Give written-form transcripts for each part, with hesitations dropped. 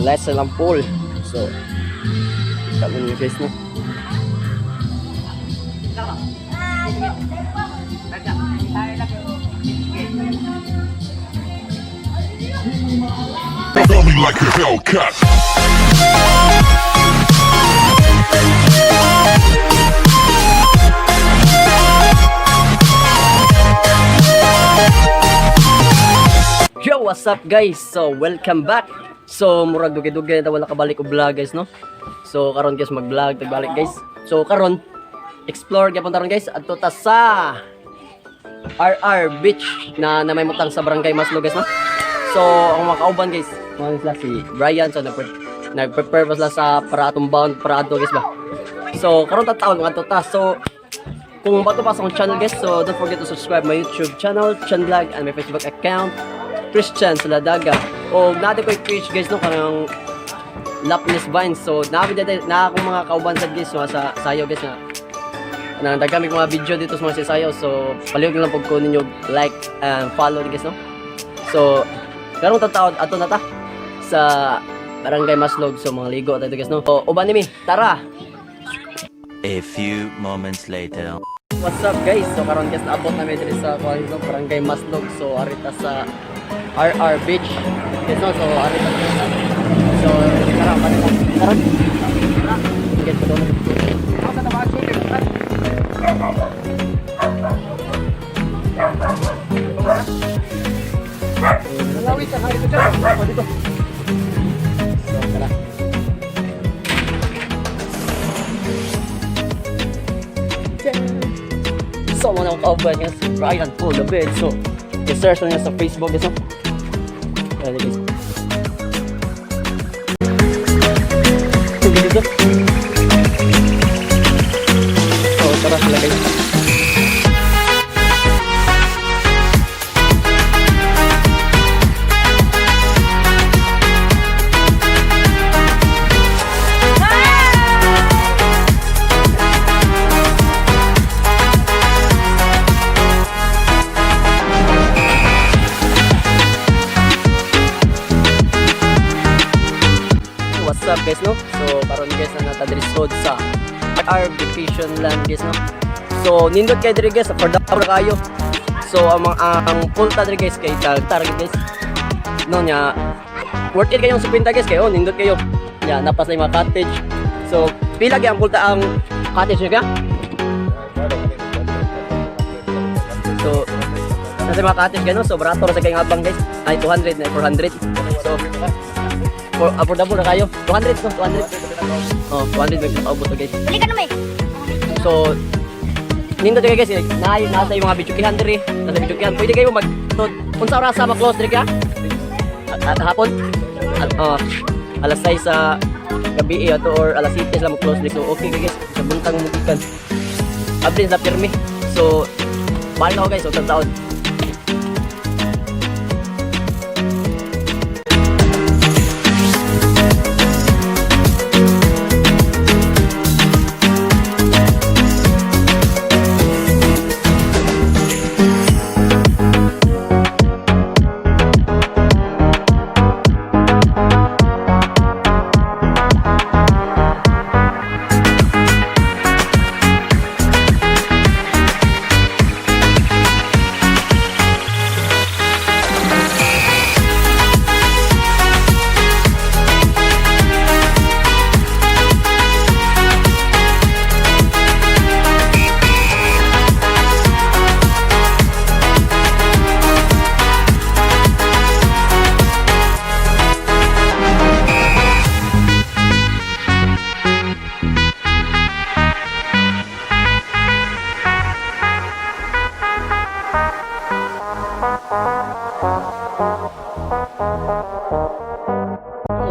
Lesson ang pool. So, kita mo niyo, guys, no? Got me like a Hellcat. Yo, what's up, guys? So, welcome back. So, murag dugay-dugay na wala kabalik og vlog, guys, no? So, karon guys, mag-vlog tagbalik, guys. So, karon explore gyapon taron, guys, adto ta sa RR Beach na may mutang sa Barangay Maslog, guys, no? So, ang mga kauban, guys, mga sila si Brian, so nag-prepare pa sila sa para atong bound para adto, guys, ba. So, karon ta taon mga ta. So, kung bago pa sa akong channel, guys, so don't forget to subscribe my YouTube channel, Chan Vlog, and my Facebook account, Christian Saladaga. O natin ko page, guys, no, kanang Lapnes Vines. So, nabi dito na akong mga kauban sa guys, no, sa sayo, guys, na na dagami ko mga video dito sa mga sayo. So, palihog na lang pag ko ninyo like and follow guys, no. So, karong tataon ato na ta sa Barangay Maslog. So, mga ligo tayo guys, no. So, uban ni mi. Tara. A few moments later. What's up, guys? So karon guys, naabot namin diri sa kuan no, Barangay Maslog. So arita sa RR Beach. Guys, no, so arita sa. So tara, tara. Tara. Guys, padulong. Dito. So tara. So, mga akong kauban nga si Brian Paul David. So, i-search na niya sa Facebook, guys, no? Ayan, guys. Dito. So, tara sila, guys. What's up, guys, no? So, karon guys na natadrisod sa our vacation land, guys, no? So, nindot kay diri, guys, affordable kayo. So, ang mga ang pulta diri, guys, kay tag target, guys. No nya, worth it kayong 50, guys, kayo, nindot kayo. Nya, napas na yung mga cottage. So, pila gyud ang pulta ang cottage niya kaya? So, nasa mga cottage gano'n, so barato ra sa kayong abang, guys. Ay, 200 na 400. So, for, affordable na kayo. 200 no, 200. Oh, 200 may pakaubot to, guys. Balikan na may. So, nindot kayo, guys, eh. Na nasa yung mga bichukihan diri, nasa bichukihan. Pwede kayo mag to, unsa oras sa ma-close diri ka? At hapon? At, oh, alas 6 sa gabi eh, ato or alas 7 sila mag-close diri. So, okay kayo, guys, sa buntang mo gikan. Abrin sa pirmi. So, balik ako, guys, so taon.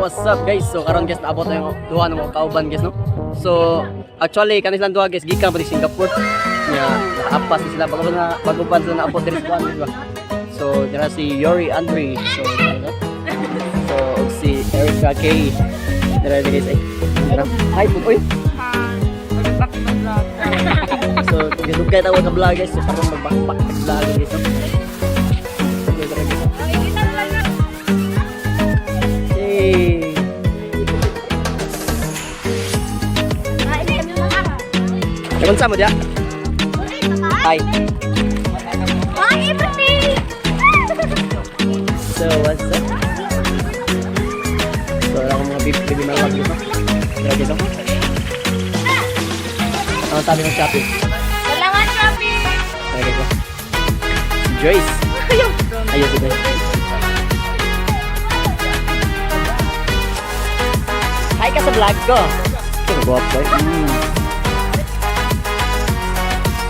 What's up, guys? So karon guys, naabot na yung duha ng mga kauban, guys, no. So actually kani silang duha, guys, gikan pa ni Singapore. Nya nakaapas ni sila bago pa sila naabot diri sa kuan, di ba? So dira si Yori Andre. So dira, no? So ug si Erica K. Dira guys ay. Dira. Hi po oy. So dugay tawag ka vlog, guys. So karon mag-backpack tag vlog, guys, no. So, dira, guys. Hey. Unsa mo diya? Hi. Hi, everything! So, what's up? So, wala akong mga baby, baby malawag dito. Dira dito. Ano sabi ng Shopee? Salamat, Shopee! Dira dito. Si Joyce. Ayun, si Joyce. Hi ka sa vlog ko. Ito, guwapo eh.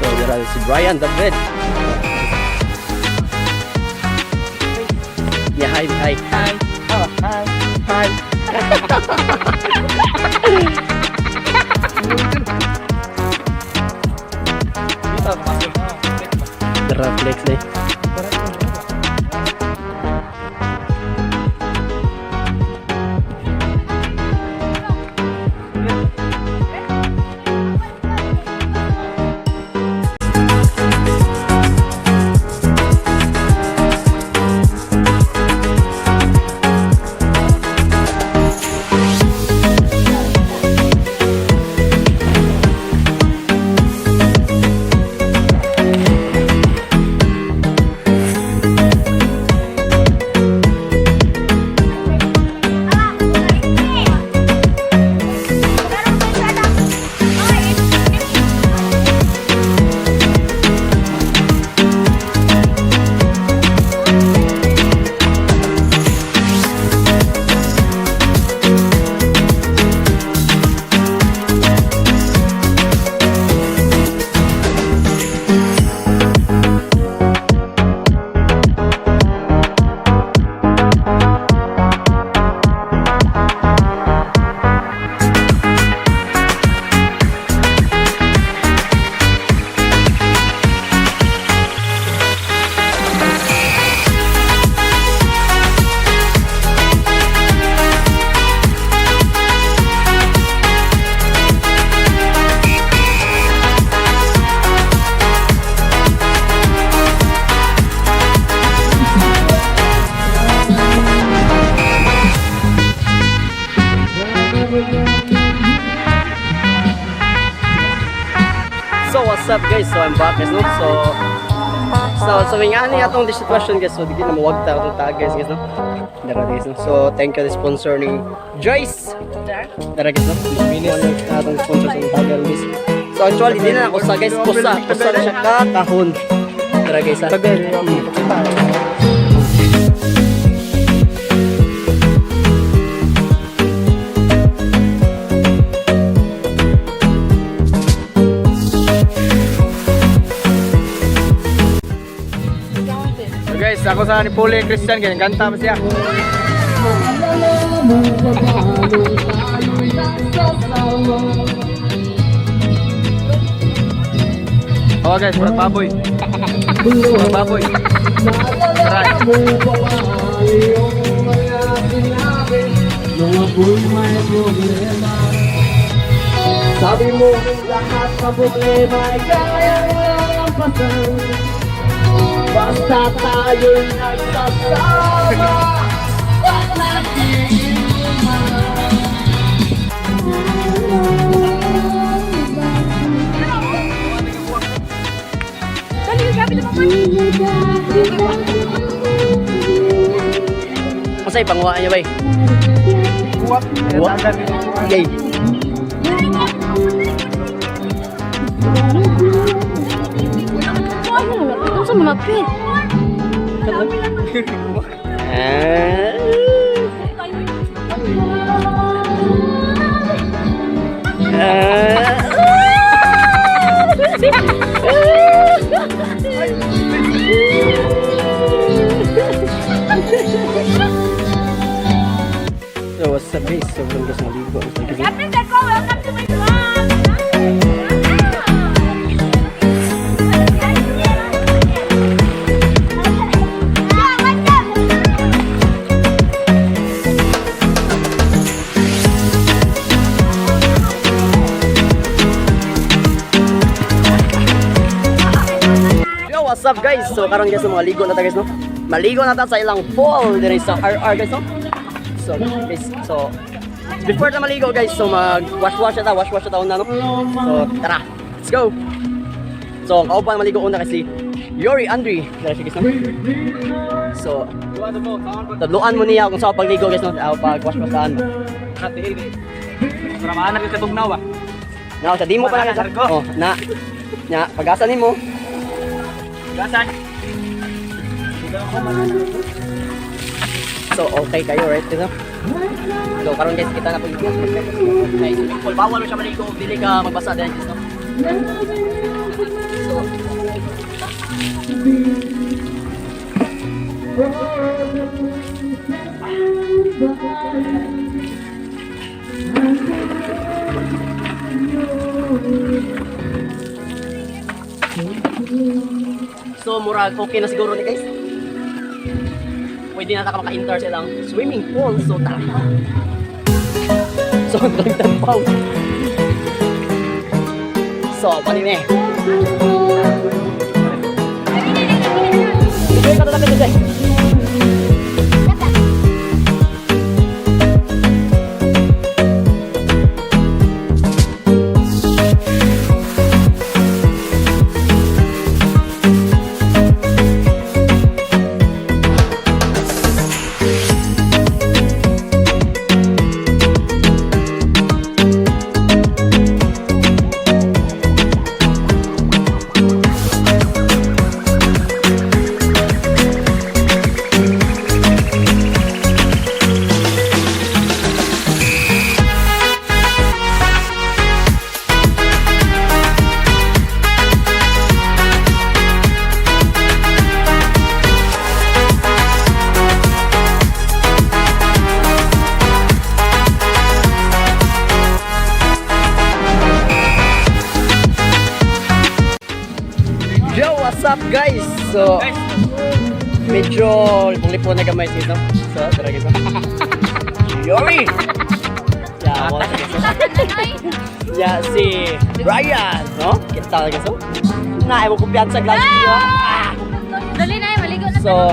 So, dira si Brian David. Yeah, hi, hi. Hi. Oh, hi. Hi. Dira flex eh. So what's up, guys? So I'm back, guys, no? So may nga ni atong this situation, guys. So di na mawag ta atong tag, guys, guys, no? Dara, guys, no? So thank you the sponsor ni Joyce. Dara, guys, no? Mini na atong sponsor sa tag, guys. So actually di na ako sa, guys, pusa, pusa na siya ka kahon. Dara, guys, ha. So guys, ako sa ni Puli Christian, ganyan kanta pa siya. Oh guys, murag baboy. Murag baboy. Try. Sabi mo lahat ng problema ay kaya lampasan. Basta tayo'y nagsasama at nag-iinuman. Masay, panguhaan niyo ba eh? Buwak. Buwak? Yay! Ano sa mga pit? Ah. Ah. So what's up, guys? Sobrang gusto maligo. Happy Dako! Welcome to my vlog! Yo, what's up, guys? So karon, guys, mga ligo na ta, guys, no? Maligo na ta sa ilang pool dire sa RR, guys, no? So guys, so before ta maligo, guys, so mag wash wash na ta, wash wash na ta una, no? So tara, let's Let's go. So, ang kauban maligo una kasi Yori Andre. Dara siya, guys, no? So, tadluan mo niya kung sa pagligo, guys, no? Ah, pag wash saan. Para maanak yung katugnaw ah. Na, sa dimo pa lang sa. Oh, na. Nya, pag-asa nimo. Gasan. So, okay kayo, right? Ito. So, karon guys, kita na po yung nice swimming pool. Bawal mo siya maligo kung dili ka magbasa dahil, guys, no? So, So, murag okay na siguro ni guys. Pwede na ta ka maka-enter sa ilang swimming pool. So, tara. So, ang tampaw. So, panin eh. Enjoy ka talaga, Jose. Yo, what's up, guys? So, medyo lipong-lipon na gamay sis, no? So, tara guys, no? Yori! Yeah, wala guys, no? Yeah, si Brian, no? Kita guys, no? Na, imo kumpiyansa glass video. Ah! Dali na, maligo na. So,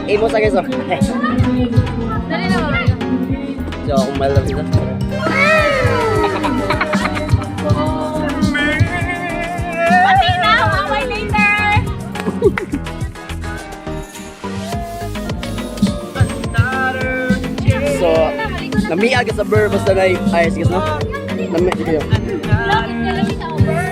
imo sa guys, no? Eh, Dali na, maligo. so, kung malam sila. Pati na, mamay later. So, namiag sa burr basta na ayos guys, no? Nami kayo. Lagi na lang ito, over.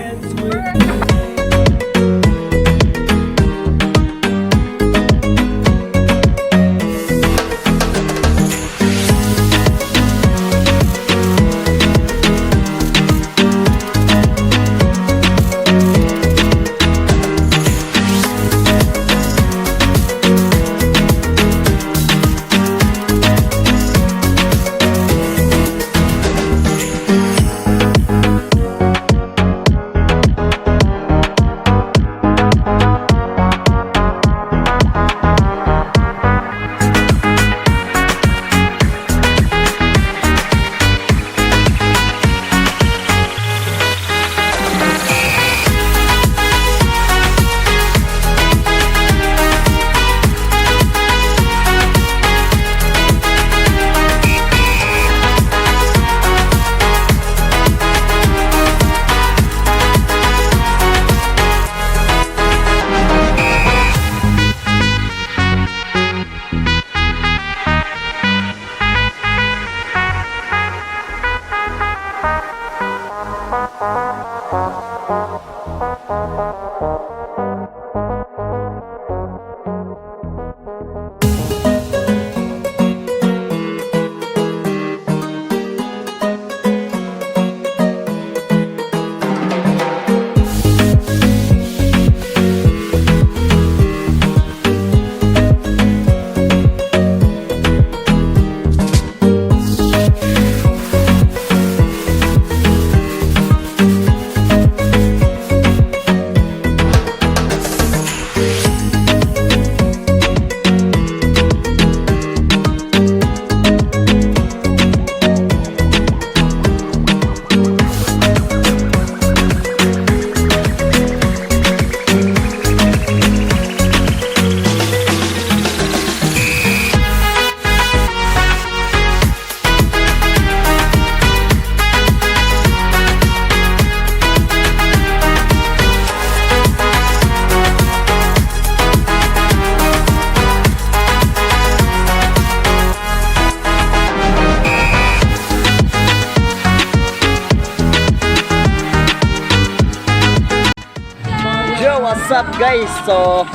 up, guys? So,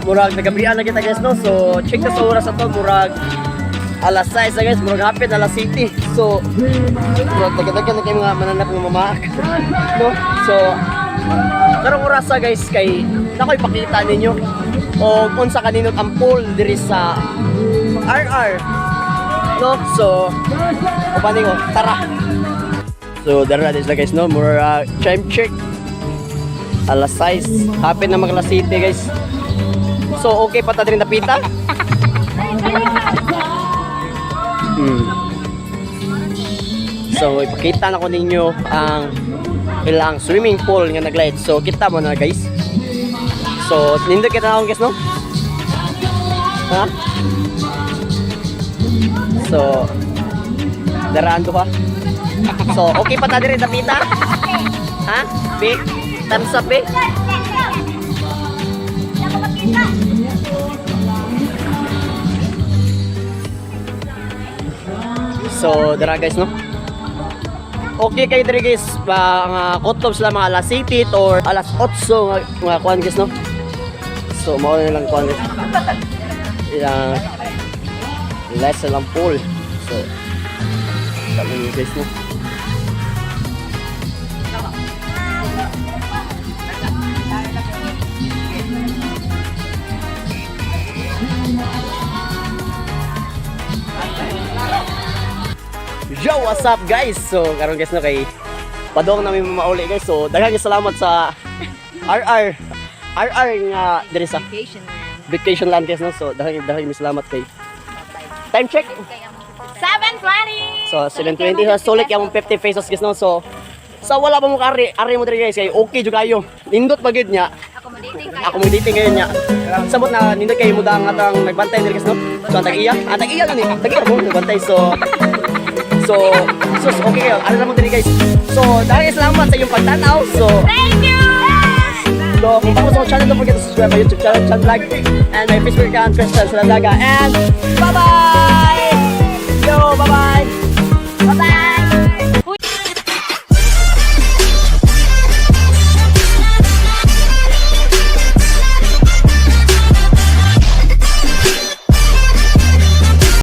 murag nagabian na kita, guys, no? So, check na sa oras ato, murag alas 6 na, guys, murag hapit alas 7. So, murag dagdagan na kayo mga mananak ng mamaak, no? So, karong orasa, guys, kay nakoy pakita ninyo o unsa kaninot ang pool diri sa RR, no? So, upanin ko, tara. So, dara na sila, guys, no? Mura time check alas 6. Hapit na mag alas 7, guys. So, okay pa ta diri napita? So, ipakita na ko ninyo ang ilang swimming pool nga naglight. So, kita mo na, guys. So, nindot kita na akong, guys, no? Ha? So, daraan to ka. So, okay pa ta diri napita? Ha? B? Thumbs up, B? So, dara, guys, no? Okay kayo diri, guys, pa nga kutob sila mga alas 7 or alas 8 nga kuan, guys, no? So, mao na lang kuan, guys. Ilang less lang pool. So, sabi niyo, guys, no? Yo, what's up, guys? So, karon, guys, no, kay padong namin mauli, guys. So, daghang salamat sa RR RR nga diri sa Vacation land. Vacation land, guys, no. So, daghang daghang salamat kay time check. 7:20! So, 7:20 sa sulit yung 50 pesos, guys, no. So, sa wala pa mo kari, ari mo diri, guys, kay okay jud kayo. Nindot pa gyud niya. Accommodating kayo. Ako mong dating ngayon niya. Samot na nindot kayo mo dang atang nagbantay diri, guys, no. So, ang tag-iya, ang tag-iya gani. Tag-iya mo nagbantay, so sus, okay kayo. Ano naman diri, guys. So, dahil salamat sa iyong pagtanaw. So, Thank you! So, kung bago sa akong channel, don't forget to subscribe my YouTube channel, Chan Vlog, and my Facebook account, Christian Saladaga. And bye-bye!